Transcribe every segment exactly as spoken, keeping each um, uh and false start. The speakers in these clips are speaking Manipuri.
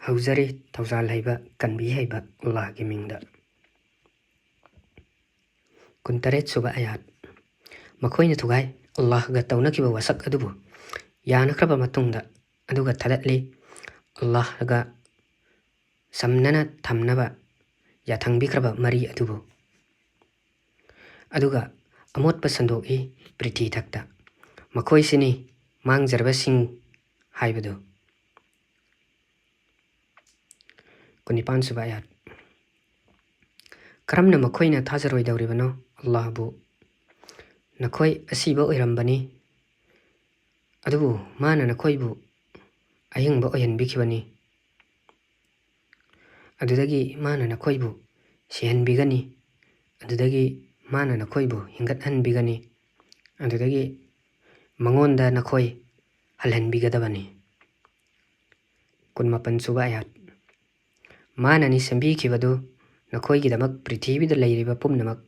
ꯍꯧꯖꯔꯤ ꯊꯧꯖꯥꯜ ꯍꯩꯕ, ꯀꯟꯕꯤ ꯍꯩꯕ ꯑꯜꯂꯥꯍꯒꯤ ꯃꯤꯡꯗ꯫ ꯀꯨꯟꯇꯔꯦꯠ ꯁꯨꯕ ꯑꯌꯥꯠ꯫ ꯃꯈꯣꯏꯅ ꯊꯨꯒꯥꯏ ꯑꯜꯂꯥꯍꯒ ꯇꯧꯅꯈꯤꯕ ꯋꯥꯁꯛ ꯑꯗꯨꯕꯨ ꯌꯥꯅꯈ꯭ꯔꯕ ꯃꯇꯨꯡꯗ, ꯑꯗꯨꯒ ꯊꯥꯗꯠꯂꯤ ꯑꯜꯂꯥꯍꯒ ꯁꯝꯅꯅ ꯊꯝꯅꯕ ꯌꯥꯊꯪꯕꯤꯈ꯭ꯔꯕ ꯃꯔꯤ ꯑꯗꯨꯕꯨ꯫ ꯑꯗꯨꯒ ꯑꯃꯣꯠꯄ ꯁꯟꯗꯣꯛꯏ ꯄ꯭ꯔꯤꯊꯤ ꯊꯛꯇ꯫ ꯃꯈꯣꯏꯁꯤꯅꯤ ꯃꯥꯡꯖꯔꯕꯁꯤꯡ ꯍꯥꯏꯕꯗꯨ꯫ ꯀꯨꯟꯅꯤꯄꯥꯟ ꯁꯨꯕ ꯑꯌꯥꯠ꯫ ꯀꯔꯝꯅ ꯃꯈꯣꯏꯅ ꯊꯥꯖꯔꯣꯏꯗꯧꯔꯤꯕꯅꯣ ꯑꯜꯂꯥꯍꯕꯨ? ꯅꯈꯣꯏ ꯑꯁꯤꯕ ꯑꯣꯏꯔꯝꯕꯅꯤ, ꯑꯗꯨꯕꯨ ꯃꯥꯅ ꯅꯈꯣꯏꯕꯨ ꯑꯍꯤꯡꯕ ꯑꯣꯏꯍꯟꯕꯤꯈꯤꯕꯅꯤ꯫ ꯑꯗꯨꯗꯒꯤ ꯃꯥꯅ ꯅꯈꯣꯏꯕꯨ ꯁꯤꯍꯟꯕꯤꯒꯅꯤ, ꯑꯗꯨꯗꯒꯤ ꯃꯥꯅ ꯅꯈꯣꯏꯕꯨ ꯍꯤꯡꯒꯠꯍꯟꯕꯤꯒꯅꯤ, ꯑꯗꯨꯗꯒꯤ ꯃꯉꯣꯟꯗ ꯅꯈꯣꯏ ꯍꯜꯍꯟꯕꯤꯒꯗꯕꯅꯤ꯫ ꯀꯨꯟꯃꯥꯄꯟ ꯁꯨꯕ ꯑꯌꯥꯠ꯫ ꯃꯥꯅꯅꯤ ꯁꯦꯝꯕꯤꯈꯤꯕꯗꯨ ꯅꯈꯣꯏꯒꯤꯗꯃꯛ ꯄ꯭ꯔꯤꯊꯤꯕꯤꯗ ꯂꯩꯔꯤꯕ ꯄꯨꯝꯅꯃꯛ꯫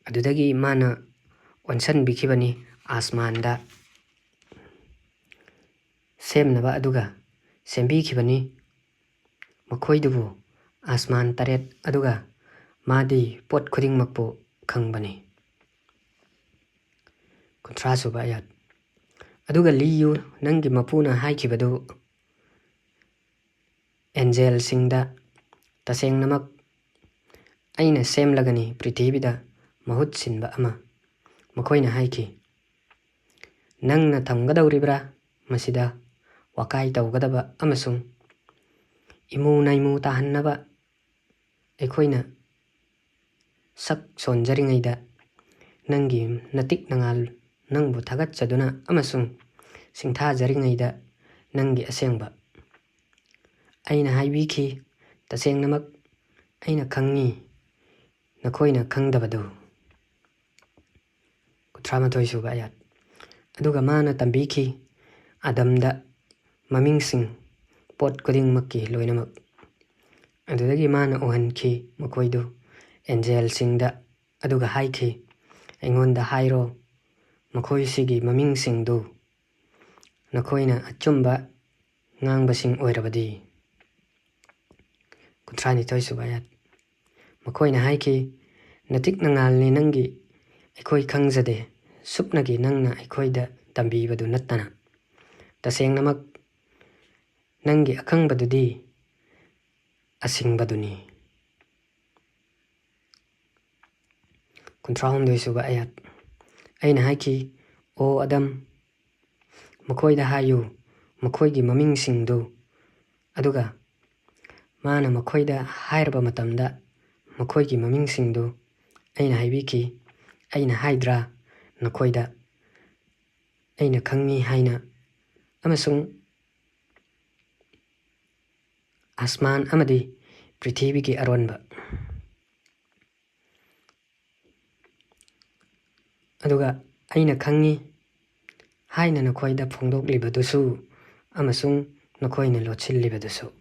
ꯑꯗꯨꯗꯒꯤ ꯃꯥꯅ ꯑꯣꯟꯁꯟꯕꯤꯈꯤꯕꯅꯤ ꯑꯥꯁꯃꯥꯟꯗ ꯁꯦꯝꯅꯕ, ꯑꯗꯨꯒ ꯁꯦꯝꯕꯤꯈꯤꯕꯅꯤ ꯃꯈꯣꯏꯗꯨꯕꯨ ꯑꯥꯁꯃꯥꯟ ꯇꯔꯦꯠ, ꯑꯗꯨꯒ ꯃꯥꯗꯤ ꯄꯣꯠ ꯈꯨꯗꯤꯡꯃꯛꯄꯨ ꯈꯪꯕꯅꯤ꯫ ꯀꯨꯟꯊ꯭ꯔꯥ ꯁꯨꯕ ꯑꯌꯥꯠ꯫ ꯑꯗꯨꯒ ꯂꯤꯌꯨ, ꯅꯪꯒꯤ ꯃꯄꯨꯅ ꯍꯥꯏꯈꯤꯕꯗꯨ ꯑꯦꯟꯖꯦꯜꯁꯤꯡꯗ, "ꯇꯁꯦꯡꯅꯃꯛ ꯑꯩꯅ ꯁꯦꯝꯂꯒꯅꯤ ꯄ꯭ꯔꯤꯊꯤꯕꯤꯗ ꯃꯍꯨꯠ ꯁꯤꯟꯕ ꯑꯃ"꯫ ꯃꯈꯣꯏꯅ ꯍꯥꯏꯈꯤ, "ꯅꯪꯅ ꯊꯝꯒꯗꯧꯔꯤꯕ꯭ꯔꯥ ꯃꯁꯤꯗ ꯋꯥꯀꯥꯏ ꯇꯧꯒꯗꯕ ꯑꯃꯁꯨꯡ ꯏꯃꯨ ꯅꯩꯃꯨ ꯇꯥꯍꯟꯅꯕ? ꯑꯩꯈꯣꯏꯅ ꯁꯛ ꯁꯣꯟꯖꯔꯤꯉꯩꯗ ꯅꯪꯒꯤ ꯅꯇꯤꯛ ꯅꯉꯥꯜ ꯅꯪꯕꯨ ꯊꯥꯒꯠꯆꯗꯨꯅ ꯑꯃꯁꯨꯡ ꯁꯤꯡꯊꯥꯖꯔꯤꯉꯩꯗ ꯅꯪꯒꯤ ꯑꯁꯦꯡꯕ"꯫ ꯑꯩꯅ ꯍꯥꯏꯕꯤꯈꯤ, "ꯇꯁꯦꯡꯅꯃꯛ ꯑꯩꯅ ꯈꯪꯉꯤ ꯅꯈꯣꯏꯅ ꯈꯪꯗꯕꯗꯨ"꯫ ꯀꯨꯟꯊ꯭ꯔꯥ ꯃꯥꯊꯣꯏ ꯁꯨꯕ ꯑꯌꯥꯠ꯫ ꯑꯗꯨꯒ ꯃꯥꯅ ꯇꯝꯕꯤꯈꯤ ꯑꯗꯝꯗ ꯃꯃꯤꯡꯁꯤꯡ, ꯄꯣꯠ ꯈꯨꯗꯤꯡꯃꯛꯀꯤ ꯂꯣꯏꯅꯃꯛ꯫ ꯑꯗꯨꯗꯒꯤ ꯃꯥꯅ ꯎꯍꯟꯈꯤ ꯃꯈꯣꯏꯗꯨ ꯑꯦꯟꯖꯦꯜꯁꯤꯡꯗ, ꯑꯗꯨꯒ ꯍꯥꯏꯈꯤ, "ꯑꯩꯉꯣꯟꯗ ꯍꯥꯏꯔꯣ, ꯃꯈꯣꯏꯁꯤꯒꯤ ꯃꯃꯤꯡꯁꯤꯡꯗꯨ ꯅꯈꯣꯏꯅ ꯑꯆꯨꯝꯕ ꯉꯥꯡꯕꯁꯤꯡ ꯑꯣꯏꯔꯕꯗꯤ꯫ ꯀꯨꯟꯊ꯭ꯔꯥꯅꯤꯊꯣꯏ ꯁꯨꯕ ꯑꯥꯌꯠ꯫ ꯃꯈꯣꯏꯅ ꯍꯥꯏꯈꯤ, "ꯅꯇꯤꯛꯅ ꯉꯥꯜꯅꯤ ꯅꯪꯒꯤ, ꯑꯩꯈꯣꯏ ꯈꯪꯖꯗꯦ, ꯁꯨꯞꯅꯒꯤ ꯅꯪꯅ ꯑꯩꯈꯣꯏꯗ ꯇꯝꯕꯤꯕꯗꯨ ꯅꯠꯇꯅ꯫ ꯇꯁꯦꯡꯅꯃꯛ ꯅꯪꯒꯤ ꯑꯈꯪꯕꯗꯨꯗꯤ ꯑꯁꯤꯡꯕꯗꯨꯅꯤ"꯫ ꯀꯨꯟꯊ꯭ꯔꯥꯍꯨꯝꯗꯣꯏ ꯁꯨꯕ ꯑꯥꯌꯠ꯫ ꯑꯩꯅ ꯍꯥꯏꯈꯤ, "ꯑꯣ ꯑꯗꯝ, ꯃꯈꯣꯏꯗ ꯍꯥꯏꯌꯨ, ꯃꯈꯣꯏꯒꯤ ꯃꯃꯤꯡꯁꯤꯡꯗꯨ"꯫ ꯑꯗꯨꯒ ꯃꯥꯅ ꯃꯈꯣꯏꯗ ꯍꯥꯏꯔꯕ ꯃꯇꯝꯗ, ꯃꯈꯣꯏꯒꯤ ꯃꯃꯤꯡꯁꯤꯡꯗꯨ ꯑꯩꯅ ꯍꯥꯏꯕꯤꯈꯤ꯫ ꯑꯩꯅ ꯍꯥꯏꯗ꯭ꯔꯥ ꯅꯈꯣꯏꯗ, "ꯑꯩꯅ ꯈꯪꯉꯤ" ꯍꯥꯏꯅ, ꯑꯃꯁꯨꯡ "ꯑꯁꯃꯥꯟ ꯑꯃꯗꯤ ꯄ꯭ꯔꯤꯊꯤꯕꯤꯒꯤ ꯑꯔꯣꯟꯕ"? ꯑꯗꯨꯒ "ꯑꯩꯅ ꯈꯪꯉꯤ" ꯍꯥꯏꯅ ꯅꯈꯣꯏꯗ ꯐꯣꯡꯗꯣꯛꯂꯤꯕꯗꯨꯁꯨ ꯑꯃꯁꯨꯡ ꯅꯈꯣꯏꯅ ꯂꯣꯠꯁꯤꯜꯂꯤꯕꯗꯨꯁꯨ꯫